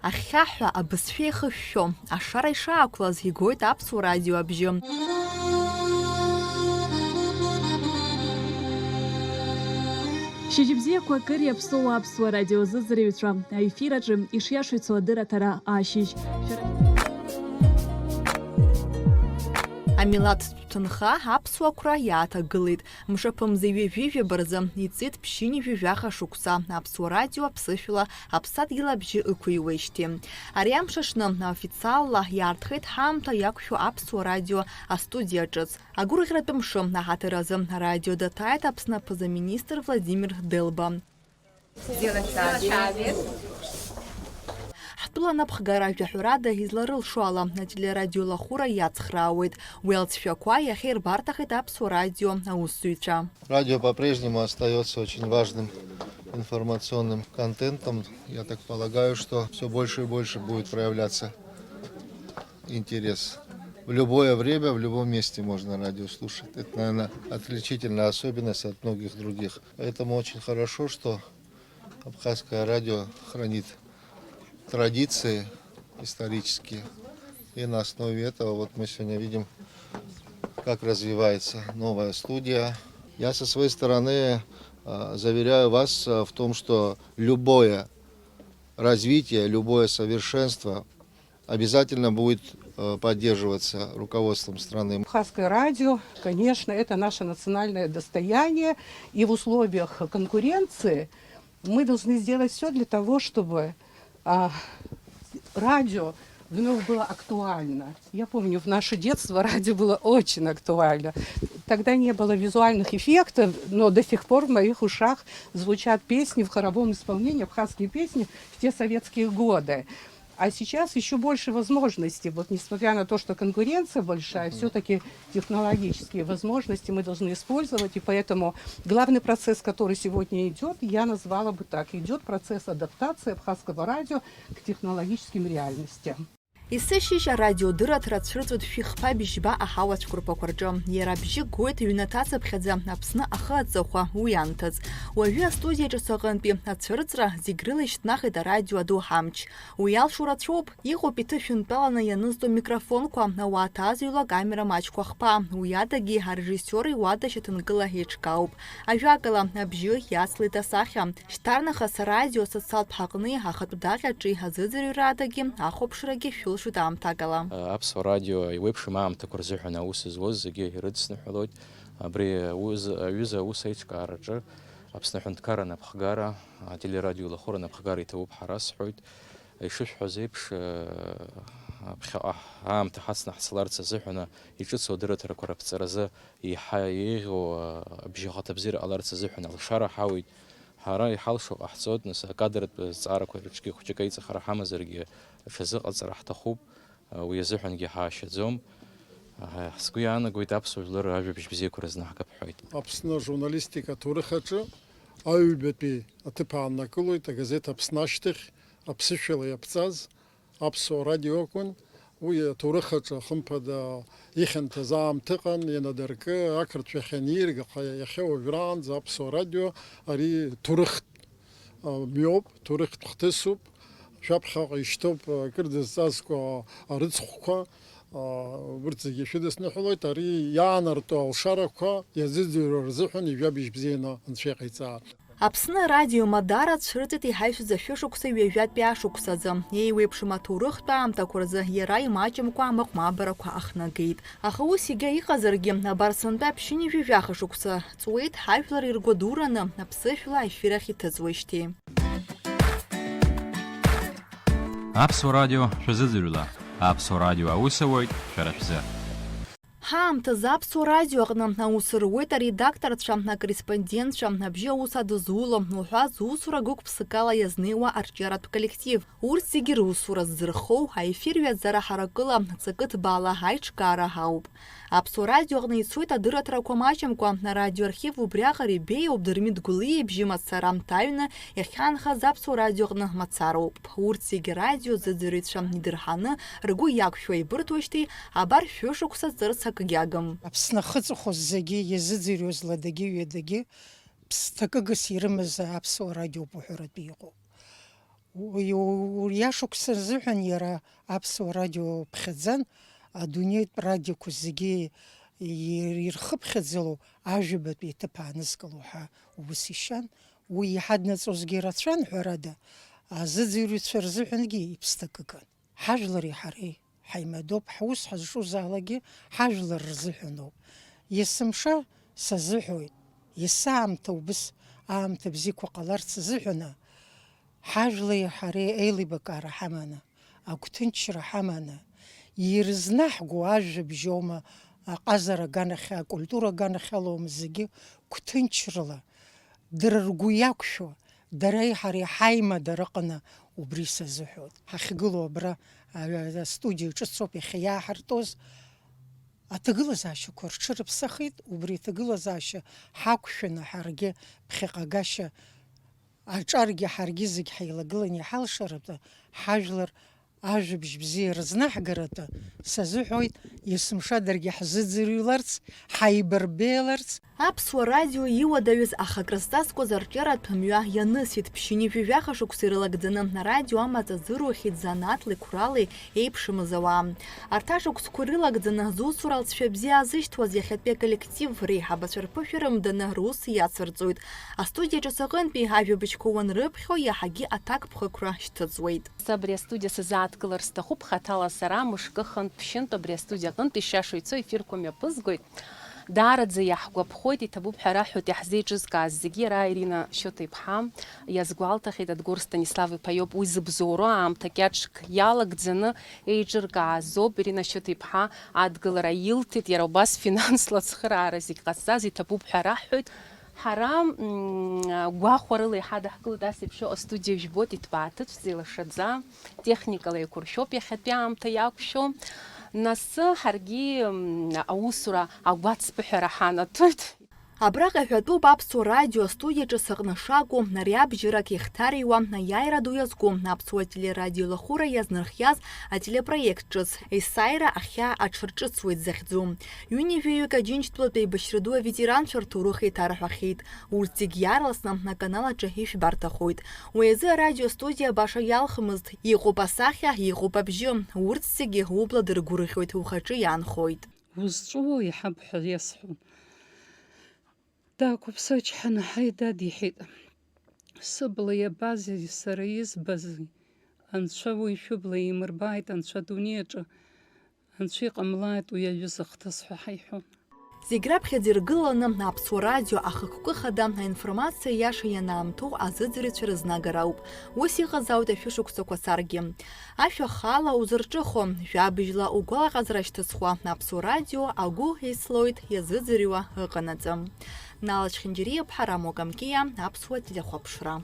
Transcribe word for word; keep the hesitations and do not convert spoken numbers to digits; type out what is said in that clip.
Ахьхьаҳәа абызшәа еихышәшәо, ашара ишаақәлаз игоит Аԥсуа радио абжьы. Шьыжьбзиақәа акыр иаԥсоу Аԥсуа радио азыӡырҩцәа, аефир аҿы ишиашоу ицо адырраҭара ашьыжь. Амилаҭтә ҭынха аԥсуа қәра иааҭагылеит. Мшаԥымза ҩажәи жәаба рзы иҵит ԥшьынҩажәи жәаха шықәса Аԥсуа радио аԥсышәала аԥсадгьыл абжьы ықәиуеижьҭеи. Ари амш аҽны официалла иаартхеит ҳаамҭа иақәшәо Аԥсуа радио астудиа ҿыц. Агәырӷьаратә мшы аҳаҭыр азы арадио даҭааит Аԥсны аԥыза-министр Владимир Делба. Сделать шаг. Ҳтәыла анапхгара, жәаҳәарада, изларылшо ала, ателерадиолахәыра иацхраауеит. Уи алҵшәақәа иахьирбарҭахеит Аԥсуа радио аусзуҩцәа. Радио по-прежнему остаётся очень важным информационным контентом. Я так полагаю, что всё больше и больше будет проявляться интерес. В любое время, в любом месте можно радио слушать. Это, наверное, отличительная особенность от многих других. Поэтому очень хорошо, что Абхазское радио хранит традиции исторические. И на основе этого вот мы сегодня видим, как развивается новая студия. Я со своей стороны, а, заверяю вас, а, в том, что любое развитие, любое совершенство обязательно будет, э, поддерживаться руководством страны. Абхазское радио, конечно, это наше национальное достояние, и в условиях конкуренции мы должны сделать всё для того, чтобы, а, радио вновь было актуально. Я помню, в наше детство радио было очень актуально. Тогда не было визуальных эффектов, но до сих пор в моих ушах звучат песни в хоровом исполнении, абхазские песни в те советские годы. А сейчас ещё больше возможностей. Вот несмотря на то, что конкуренция большая, всё-таки технологические возможности мы должны использовать. И поэтому главный процесс, который сегодня идёт, я назвала бы так. Идёт процесс адаптации абхазского радио к технологическим реальностям. Есышьыжь арадиодырраҭара цәырҵуеит шәи-хԥа-бжьба аҳауа цәқәырԥақәа рҿы. Иара абжьы гоит ҩнаҭацыԥхьаӡа Аԥсны ахы аҵыхәа уи анҭыҵ. Уажәы астудиаҿы аҟынтәи ацәырҵра зегь рыла ишьҭнахит арадио аду ҳамч. Уи иалшо рацәоуп, иҟоуп иҭышәынтәаланы ианызҵо микрофонқәа, ауаа ҭазҩыла акамера маҷқәа хԥа, уи адагьы арежиссиор иуада шьаҭанкыла еиҿкаауп. Ажәакала, абжьы иацлеит асахьа. Шьҭарнахыс арадио асоциалтә ҳаҟни ахатә даҟьаҿи азыӡырҩра адагьы ахәаԥшрагьы шәылшоит аамҭакала. Аԥсуа радио еиуеиԥшым аамҭақәа рзыҳәан аус зуаз зегьы ирыдысныҳәалоит. Абри аус-, аҩыза аус аиҿкаараҿы Аԥсны аҳәынҭқарра анапхгара, ателерадиолахәыра анапхгара иҭабуп ҳәа расҳәоит. Ишышәҳәоз еиԥш, э, ԥхьаҟа аамҭа ҳацнаҳцаларц азыҳәан иҿыцу адырраҭарақәа раԥҵаразы еиҳа еиӷьу, э, абжьы ахаҭабзиара ҟаларц азыҳәан алшара ҳауеит. Ҳара иҳалшо ҟаҳҵоит, нас, акадртә зҵаарақәа рыҿгьы хәыҷык аиҵахара ҳамазаргьы, ҽазыҟаҵара ҳҭахуп, э, уи азыҳәангьы ҳаашьаӡом. Э, сгәы иаанагоит, аԥсуа жәлар ажәабжь бзиақәа рызнаҳгап ҳҳәоит. Аԥсны ажурналистика аҭоурых аҿы аҩбатәи аҭыԥ ааннакылоит агазеҭ Аԥсны ашьҭахь аԥсышәала иаԥҵаз Аԥсуа радио акәын. Уи аҭоурых аҿы, хымԥада, ихьанҭаз аамҭа ыҟан, ианадыркы, ақырҭцәа иахьанирга, аха иахьа уажәраанӡа Аԥсуа радио ари ҭоурыхтә, а, мҩоуп, ҭоурыхтә хҭысуп. Шәаԥхьаҟа ишьҭоуп, а, акыр дызҵазкуа арыцхәқәа, а, урҭ зегьы шәыдысныҳәалоит, ари иаанарту алшарақәа иазыӡырҩуа рзыҳәан ижәабжь бзианы Анцәа иҟаиҵа. Аԥсны арадио Мадара цәырҵит иҳаҩсыз ашәышықәса ҩажәатәи ашықәсазы. Еиуеиԥшым аҭоурыхтә аамҭақәа рзы иара имаҷымкәа амаҟә-маабарақәа ахнагеит. Аха ус егьа иҟазаргьы, абар сынтәа ԥшьынҩажәи жәаха шықәса ҵуеит ҳажәлар иргәадураны аԥсышәла аефир ахь иҭыҵуеижьҭеи. Аԥсуа радио шәазыӡырҩла, Аԥсуа радио аус ауеит шәара шәзы. Ҳаамҭазы Аԥсуа радио аҟны аус руеит аредакторцәа, акорреспондентцәа, абжьы аус адызуло уҳәа зусура гәык-ԥсыкала иазнеиуа арҿиаратә коллектив. Урҭ зегьы русура ззырхоу аефир ҩаӡара ҳаракыла, ҵакы ҭбаала аиҿкаара ауп. Аԥсуа радио аҟны ицоит адырраҭарақәа маҷымкәа, арадиоархив убриаҟара ибеиоуп Дырмит Гәлиа ибжьы мацара аҩны иахьаанхаз Аԥсуа радио аҟны мацароуп. Урҭ зегьы радио зыӡырҩцәа идырҳаны, ргәы иақәшәо еибырҭоижьҭеи, абар шәышықәса ҵырц акгьы агым. Аԥсны ахы ыҵыхәоз зегьы иазыӡырҩуаз ладагьы ҩадагьы ԥсҭакыгас ирымаз аԥсуа радиоуп уҳәаратәы иҟоуп. Уи, уи ашықәс рзыҳәан иара Аԥсуа радио ԥхьаӡан, адунеитә радиоқәа зегьы ир-, ирхыԥхьаӡало ажәабатә иҭыԥ аанызкыло ҳәа ус ишьан. Уи иҳаднаҵозгьы рацәан, ҳәарада, азыӡырҩцәа рзыҳәангьы иԥсҭакыкын. Ҳажәлари ҳареи ҳаимадоуп, ҳус ҳазҿузаалакгьы ҳажәлар рзыҳәаноуп. Есымша сазыҳәоит, есаамҭа убыс аамҭа бзиақәа ҟаларц азыҳәаны, ҳажәлеи ҳареи еилибакаара ҳаманы, агәҭынчра ҳаманы, ирызнаҳго ажәабжьоума, аҟазара аганахьала, акультура аганахьалоума, зегьы гәҭынчрала, дара ргәы иақәшәо, дареи ҳареи ҳаимадара аҟны убри сазыҳәоит. Ҳахьгылоу абра, а, астудиа ҿыцоуп иахьа иааҳартоз. Аҭагылазаашьақәа рҽырыԥсахит, убри аҭагылазаашьа ҳақәшәаны ҳаргьы ԥхьаҟагашьа аҿаргьы ҳаргьы зегь ҳаилагыланы иҳалшаратәы, ҳажәлар ажәабжь бзиа рызнаҳгаратәы сазыҳәоит, есымша даргьы ҳзыӡырҩларц, ҳаибарбеиларц. Аԥсуа радио иуадаҩыз аха крызҵазкуаз арҿиаратә мҩа ианысит, ԥшьынҩажәи жәаха шықәса ирылагӡаны арадио амаҵ азырухьеит занааҭлеи қәралеи еиԥшымыз ауаа. Арҭ ашықәсқәа ирылагӡаны зусура алҵшәа бзиа азышьҭуаз иахьатәи аколлектив реиҳабацәа рԥышәа рымданы рус иацырҵоит. Астудиаҿы саҟынтәи ажәабжьқәа уанрыԥхьо, иаҳагьы аҭакԥхықәра шьҭыҵуеит. Абри астудиа сазааҭгылар сҭахуп, хаҭала сара мышкы хынтә, ԥшьынтә абри астудиа аҟынтә ишиашоу ицо ефирқәа мҩаԥызгоит. Даараӡа иаҳгәаԥхоит, иҭабуп ҳәа раҳҳәоит иаҳзеиҿызкааз зегьы, иара Ирина Шьоҭа-иԥҳа иазгәалҭахьеит, Адгәыр Станислав-иԥа иоуп уи зыбзоуроу, аамҭа кьаҿк иалагӡаны еиҿыркаазоуп. Ирина Шьоҭа-иԥҳа адгылара илҭеит, иара убас финансла ацхыраара зегь ҟазҵаз иҭабуп ҳәа раҳҳәоит. Ҳара, м, гәахәарыла иҳадаҳкылоит, ас еиԥш ыҟоу астудиа жәбоит, иҭбааҭыцәӡа, илашаӡа, техникала еиқәыршәоуп иахьатәи аамҭа иақәшәо. Нас ҳаргьы, м, аусура агәацԥыҳәара ҳанаҭоит. Абраҟа иҳәатәуп Аԥсуа радио астудиаҿы сыҟны шакәу, ариабжьарак иахьҭариуа, аиааира ду иазку Аԥсуа телерадио лахәыра иазнархиаз ателепроект ҿыц, есааира ахьаа аҽарҿыцуеит захьӡу. Ҩынҩажәаҩык Аџьынџьтәылатә еибашьра ду аветеранцәа рҭоурых еиҭарҳәахьеит. Урҭ зегь иаарласны аканал аҿы ишәбарҭахоит. Уи азы арадиостудиа баша иалхымызт, иҟоуп асахьа, иҟоуп абжьы. Урҭ зегьы убла дыргәырӷьоит, ухаҿы иаанхоит. Узҵәуо иҳаб ҳәа иасҳәон. Даақәыԥсычҳаны, ҳаи, дад, иҳәеит, сыбла иабазеи, сара избазеи? Анцәа уи шәыбла имырбааит, Анцәа адунеи аҿы Анцәа иҟамлааит уи аҩыза хҭыс ҳәа ҳаиҳәон. Зегь раԥхьаӡа иргыланы Аԥсуа радио ахықәкы хада аинформациа иаша ианаамҭоу азыӡырҩцәа рызнагара ауп. Ус иҟазаауеит ашәышықәсақәа царгьы. Ашәа хаала узырҿыхо, жәабжьла угәалаҟазара шьҭызхуа Аԥсуа радио агәы еицлоит иазыӡырҩуа ыҟанаҵы. Нала Чхинџьариа-ԥҳа, Рамо Камкиа, Аԥсуа телехәаԥшра.